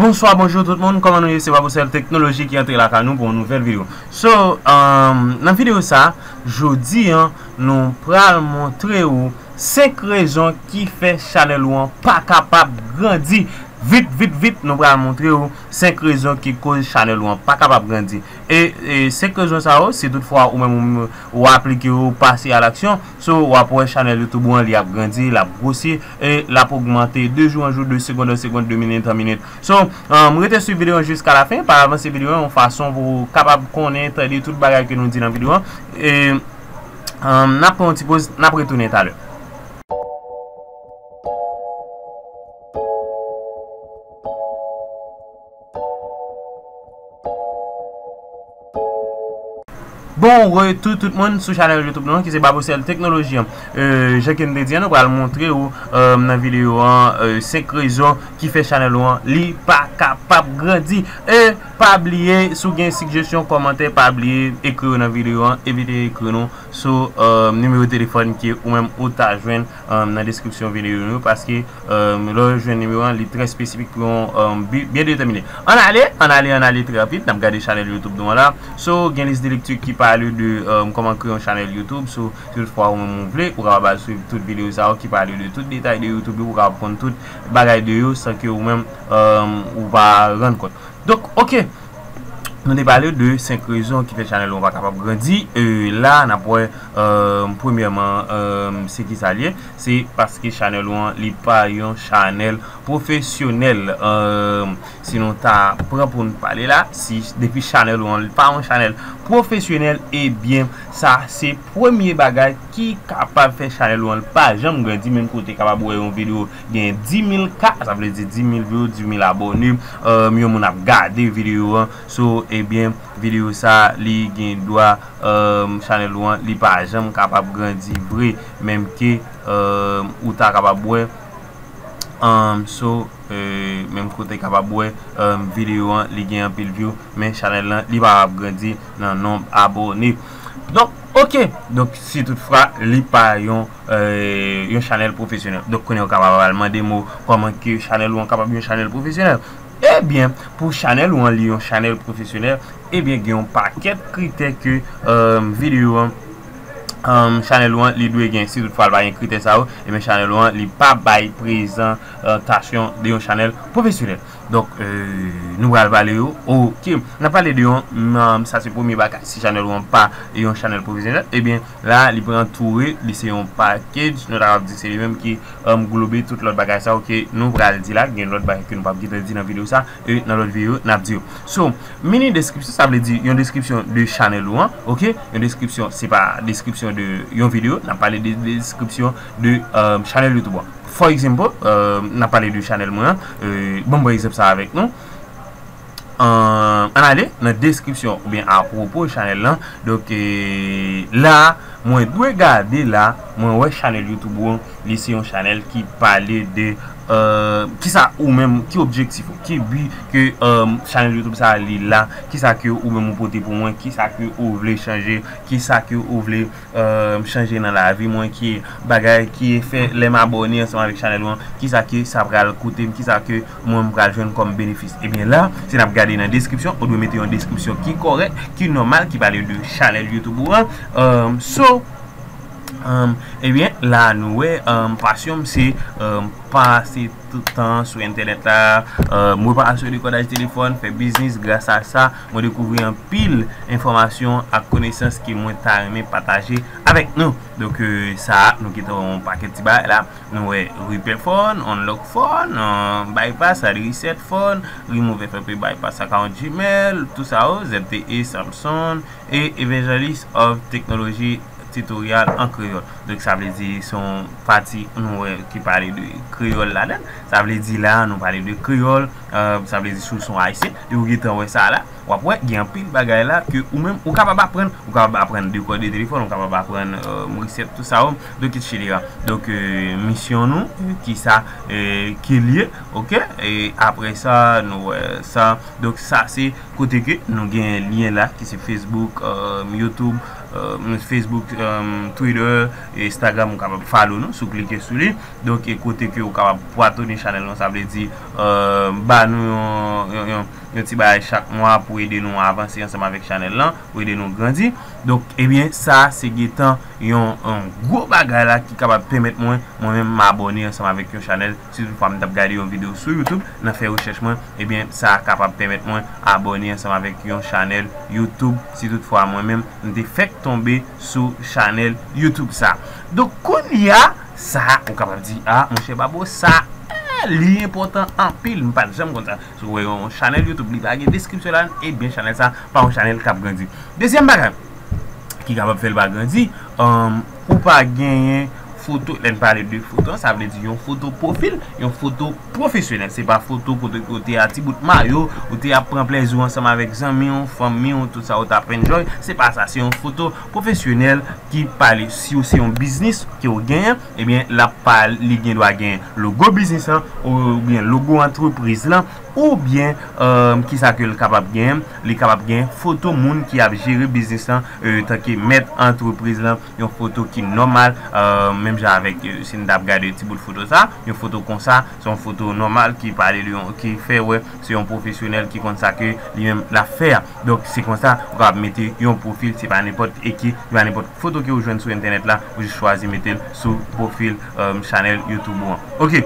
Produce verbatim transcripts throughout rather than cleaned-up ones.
Bonswa, bonjou tout moun, kòman nou ye? Se Babosèl Teknoloji ki antre lakay nou pou yon nouvèl videyo. So, um, nan videyo sa, jodi an, nou pral montre ou senk rezon ki fè chanèl ou an pa kapab grandi. Vit, vit, vit, nou pral montre ou senk rezon ki koz chanèl ou an pa kapab grandi. E, e senk rezon sa yo, si toutfwa ou menm ou, ou aplike yo, ou pase a laksyon, so, w ap wè chanèl YouTube ou an, li ap grandi, l ap gwosi, e l ap ogmante de jou an jou, de segonn an segonn, de minit an minit. So, um, rete swiv videyo an jiska lafen, pa avanse videyo an yon fason pou w kapab konnen, tande tout bagay ke nou di nan videyo an. E, um, n ap pran yon ti poz, n ap retounen talè. Bon retou tout moun sou chanèl YouTube nou an, ki se Babosèl Teknoloji an. Euh, jan ke m te di an, nou pral montre ou, euh, nan videyo an, euh, senk rezon ki fè chanèl ou an, li pa kapab grandi. E pa bliye, si w gen sigjesyon, kòmantè, pa bliye ekri yo nan videyo an, evite ekri nou sou, euh, nimewo telefòn ke ou menm ou ta jwenn, euh, nan deskripsyon videyo nou yo, paske, euh, lè w jwenn nimewo an, li trè espesifik pou yon, euh, bi byen detèmine. Ann ale, ann ale, ann ale trè rapid, n ap gade chanèl YouTube nou an la. So, gen lis de lekti ki pale de, euh, kòman kreye yon chanèl YouTube. So, si toutfwa ou menm ou vle, ou kapab al swiv tout videyo sa yo ki pale de tout detay de YouTube yo, ou kapab konn tout bagay de yo san ke ou menm, euh, ou pa rann kont. Donk, oke. Nou te pale de senk rezon ki fè chanèl ou an pa kapab grandi. E la, n ap wè, euh, premyèman, euh, se ki sa l ye? Se paske chanèl ou an, li pa yon chanèl pwofesyonèl. Euh, si nou ta pran pou n pale la, si depi chanèl ou an, li pa yon chanèl pwofesyonèl, ebyen, sa se premye bagay ki kapab fè chanèl ou an pa janm grandi, menm kote kapab wè yon videyo gen dis mil K, sa vle di dis mil view, dis mil abòne, euh, yon moun ap gade videyo an. So, ebyen, videyo sa, li gen dwa, euh, chanèl ou an, li pa janm kapab grandi vre, menm ke, euh, ou ta kapab wè, euh, so, euh, menm kote kapab wè, euh, videyo an, li gen anpil view, men chanèl lan, li pa ap grandi nan nonb abòne. Donk, oke. Donk, si toutfwa, li pa yon, euh, yon chanèl pwofesyonèl. Donk, kounye a, ou kapab al mande m ou kòman ke chanèl ou an kapab yon chanèl pwofesyonèl. Ebyen, pou chanèl ou an, li yon chanèl pwofesyonèl, ebyen, gen yon pakèt kritè ke, euh, videyo an, euh, chanèl ou an, li dwe gen. Si toutfwa, l pa gen kritè sa yo, ebyen, chanèl ou an, li pa bay prezantasyon de yon chanèl pwofesyonèl. Donk, euh, nou pral pale yo. Oke. N ap pale de yon, mm, sa se premye bagay. Si chanèl ou an pa yon chanèl pwofesyonèl, ebyen, la, li pran toure, li se yon package, nou ta kapab di se li menm ki, um, globe tout lòt bagay sa yo ke nou pral di la. Gen lòt bagay ke nou p ap gentan di nan videyo sa, e nan lòt videyo, n ap di yo. So, mini deskripsyon, sa vle di yon deskripsyon de chanèl ou an, oke? Yon deskripsyon, se pa deskripsyon de yon videyo, n ap pale de deskripsyon de, um, chanèl YouTube ou an. For example, euh, n ap pale de chanèl mwen an. Euh, ban m pran egzanp sa avèk nou. Euh, ann ale nan deskripsyon oubyen apwopo chanèl lan. Donk, euh, la, mwen dwe gade la, mwen wè chanèl YouTube ou an, li se yon chanèl ki pale de, euh, kisa ou menm, ki objektif ou, ki bi ke, euh, chanèl YouTube sa li la, kisa ke ou menm ou pote pou mwen, kisa ke ou vle chanje, kisa ke ou vle euh, chanje nan lavi mwen, ki bagay ki fè lè m abòne ansanm avèk chanèl ou an, kisa ke sa pral koute m, kisa ke mwen m pral jwenn kòm benefis. Ebyen la, si n ap gade nan deskripsyon, ou dwe mete yon deskripsyon ki kòrèk, ki nòmal, ki pale de chanèl YouTube ou an. Euh, so, euh, ebyen, la nou wè, euh, pasyon m se, euh, pase tout tan sou entènèt la, euh, m repare sou dekòdaj telefòn, fè biznis. Gras a sa, mwen dekouvri anpil enfòmasyon ak konesans ke mwen ta renmen pataje avèk nou. Donk, euh, sa, nou gentan wè yon pakèt ti bagay la. Nou wè repair phone, unlock phone, euh, bypass, reset phone, remove F F P bypass account Gmail, tout sa yo, Z T E, Samsung, e Evangelist of Technology tutorial an kreyòl. Donk, sa vle di, se yon pati nou wè ki pale de kreyòl ladan. Sa vle di, la, nou pale de kreyòl, euh, sa vle di, si w se yon ayisyen, e ou gentan wè sa la, w ap wè, gen anpil bagay la ke ou menm, ou kapab aprann, ou kapab aprann dekòde telefòn, ou kapab aprann, euh, reset, tout sa yo, donk, et cetera. Donk, euh, misyon nou, euh, ki sa, euh, ke l ye, oke? E apre sa, nou wè sa. Donk, sa se kote ke nou gen lyen la, ki se Facebook, euh, YouTube, euh, Facebook, euh, Twitter, Instagram, ou kapab follow nou si w klike sou li. Donk, e kote ke ou kapab patwone chanèl nou, sa vle di, euh, ba nou yon, yon, yon, yon ti bagay chak mwa pou ede nou avanse ansanm avèk chanèl lan, pou ede nou grandi. Donk, ebyen, sa se gentan yon, yon gwo bagay la ki kapab pèmèt mwen, mwen menm, m abòne ansanm avèk yon chanèl. Si toutfwa m t ap gade yon videyo sou YouTube, nan fè rechèch mwen, ebyen, sa kapab pèmèt mwen abòne ansanm avèk yon chanèl YouTube, si toutfwa mwen menm, m te fèk tonbe sou chanèl YouTube sa. Donk, kounye a, sa, ou kapab di, "Ah, monchè Babo, sa, eh, li enpòtan anpil, m pa t janm konn sa." Si w wè yon chanèl YouTube, li pa gen deskripsyon la, ebyen, chanèl sa, pa yon chanèl k ap grandi. Dezyèm bagay ki kapab fè l pa grandi, um, ou pa genyen foto, lè n pale de foto, sa vle di yon foto pwofil, yon foto pwofesyonèl. Se pa foto kote ou te a ti bout mayo, ou te ap pran plezi w ansanm avèk zanmi w, fanmi w, tout sa ou t ap enjoy. Se pa sa, se yon foto pwofesyonèl ki pale si w se yon biznis ke w genyen, ebyen, l ap pa, li gen dwa gen logo biznis lan, oubyen logo antrepriz lan, oubyen, euh, kisa ke l kapab gen, li kapab gen foto moun ki ap jere biznis lan, euh, tanke mèt antrepriz lan, yon foto ki nòmal, euh, menm jan avèk, euh, si n t ap gade ti bout foto sa, yon foto konsa, se yon foto nòmal ki pale de yon, ki fè wè se yon pwofesyonèl ki konn sa ke li menm l ap fè a. Donk, se konsa, ou kapab mete yon pwofil, se pa nenpòt eki, se pa nenpòt foto ke ou jwenn sou entènèt la, ou jis chwazi mete l sou pwofil, euh, chanèl YouTube ou an. Ok.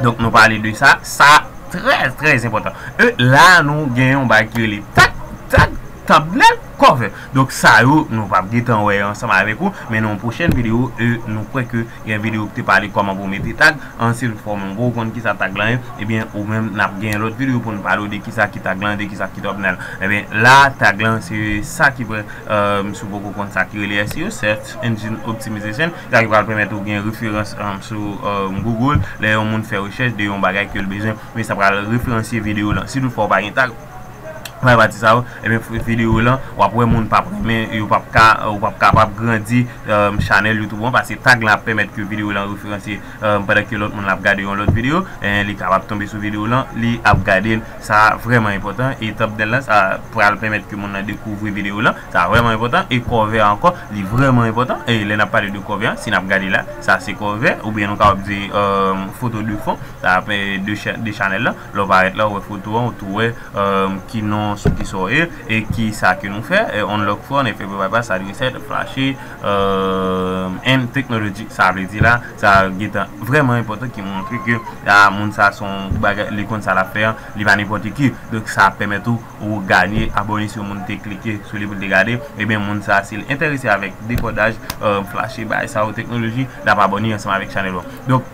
Donk, nou pale de sa. Sa trè, trè enpòtan. E la, nou gen yon bagay ki rele tag, tag, thumbnail, cover. Donk, sa yo, nou p ap gentan wè ansanm avèk ou, men nan yon pwochèn videyo, e nou kwè ke gen videyo ki te pale kòman pou mete tag, an si toutfwa ou menm ou konn kisa tag lan ye, ebyen, ou menm, n ap gen lòt videyo pou n pale w de kisa ki tag lan, de kisa ki thumbnail. Ebyen, la, tag lan, se sa ki pran um, si w poko konn sa ki rele S E O, Search Engine Optimization, sa ki pral pèmèt ou gen referans, um, sou, um, Google, lè yon moun fè rechèch de yon bagay ke l bezwen, men sa pral referansye videyo lan. Si toutfwa w pa gen tag, fè pati sa yo, ebyen, f-, videyo lan, w ap wè moun p ap renmen, yo p ap ka, ou p ap kapab grandi, um, chanèl YouTube ou an, paske tag lan ap pèmèt ke videyo lan referansye, um, pandan ke lòt moun l ap gade yon lòt videyo, e li kapab tonbe sou videyo lan, li ap gade l. Sa vrèman enpòtan. E thumbnail lan, sa pral pèmèt ke moun nan dekouvri videyo lan. Sa vrèman enpòtan. E cover ankò, li vrèman enpòtan. E lè n ap pale de cover an, si n ap gade la, sa se cover, oubyen nou kapab di, euh, foto de fon, sa ap, euh, de cha-, de chanèl lan. Lè w parèt la, ou wè foto an, ou tou wè, euh, ki non, sou ki sa w ye, e ki sa ke nou fè, euh, unlock phone, F F P bypass, address set, flashe, euh, and technology. Sa vle di la, sa gentan vrèman enpòtan ki montre ke, ah, moun sa se yon bagay, li konn sa l ap fè an, li pa nenpòt ki. Donk, sa ap pèmèt ou, ou ganye abòne si yon moun te klike sou li pou l te gade. Ebyen, moun sa, si l enterese avèk dekodaj, euh, flashe, bagay sa yo, teknoloji, l ap abòne ansanm avèk chanèl ou an. Donk,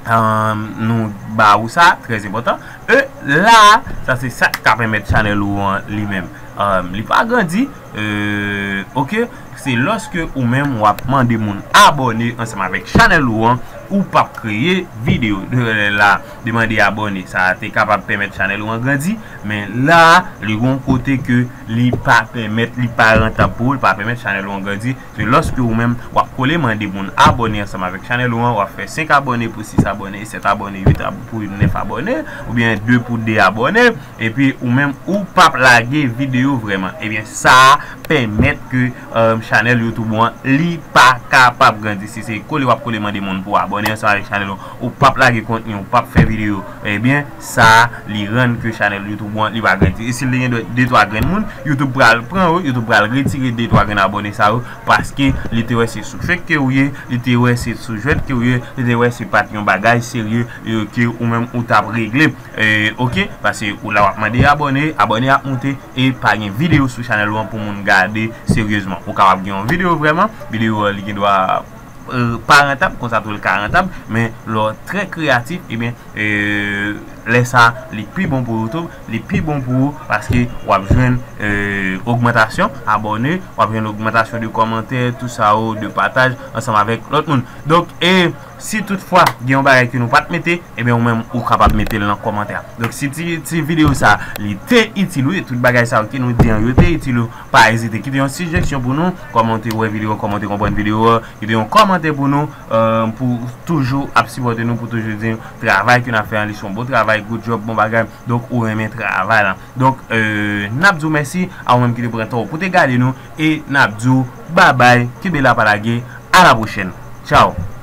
euh, nou ba ou sa, trè enpòtan. E la, sa se sa k ka pèmèt chanèl ou an li menm, euh, li pa grandi. Euh, ok, se lòske ou menm w ap mande moun abòne ansanm avèk chanèl ou an, ou p ap kreye videyo. De, la, demande abòne, sa te kapab pèmèt chanèl ou an grandi, men la, li gon kote ke li pa pèmèt, li pa rantab pou ou, li pa pèmèt chanèl ou an grandi. Se lòske ou menm, w ap kole mande moun abòne ansanm avèk chanèl ou an, w ap fè senk abòne pou sis abòne, sèt abòne, uit ab-, pou nèf abòne, oubyen de pou de abòne, epi ou menm, ou p ap lage videyo vrèman. Ebyen, sa a pèmèt ke, euh, chanèl YouTube ou an, li pa kapab grandi. Si se kole w ap kole mande moun pou abòne ansanm avèk chanèl ou, ou p ap lage kontni, ou p ap fè videyo, ebyen, sa a, li rann ke chanèl YouTube ou an, li pa grandi. E si l te gen de, de twa grenn moun, YouTube pral pran yo, YouTube pral retire de twa grenn abòne sa yo, paske li te wè se sou fake ke ou ye, li te wè se sou jwèt ke ou ye, li te wè se pa t yon bagay serye, euh, ke ou menm ou t ap regle. Euh, ok, paske ou la w ap mande abòne, abòne ap moute, e pa gen videyo sou chanèl ou an pou moun gade seryezman. Ou kapab gen yon videyo vrèman, videyo, euh, li gen dwa, euh, pa rantab, konsa tou l ka rantab, men lè w trè kreyatif, ebyen, euh, lè sa, li pi bon pou YouTube, li pi bon pou ou, paske w ap jwenn, euh, ogmantasyon abòne, w ap jwenn ogmantasyon de kòmantè, tout sa yo, de pataj, ansanm avèk lòt moun. Donk, e si toutfwa gen yon bagay ke nou pa t mete, ebyen, ou menm, ou kapab mete l nan kòmantè a. Donk, si ti, ti videyo sa, li te itil ou, e tout bagay sa yo ke nou di an, yo te itil ou, pa ezite kite yon sijesyon pou nou, kòman w te wè videyo, kòman w te konprann videyo a, kite yon kòmantè pou nou, euh, pou toujou ap sipòte nou, pou toujou di travay ke n ap fè an, li se yon bon travay. Good job, bon bagay. Donk, ou renmen travay la. Donk, euh, n ap di w mèsi a ou menm ki te pran tan w pou te gade nou. E n ap di w babay, kenbe la pa lage. A la pwochèn. Tchao.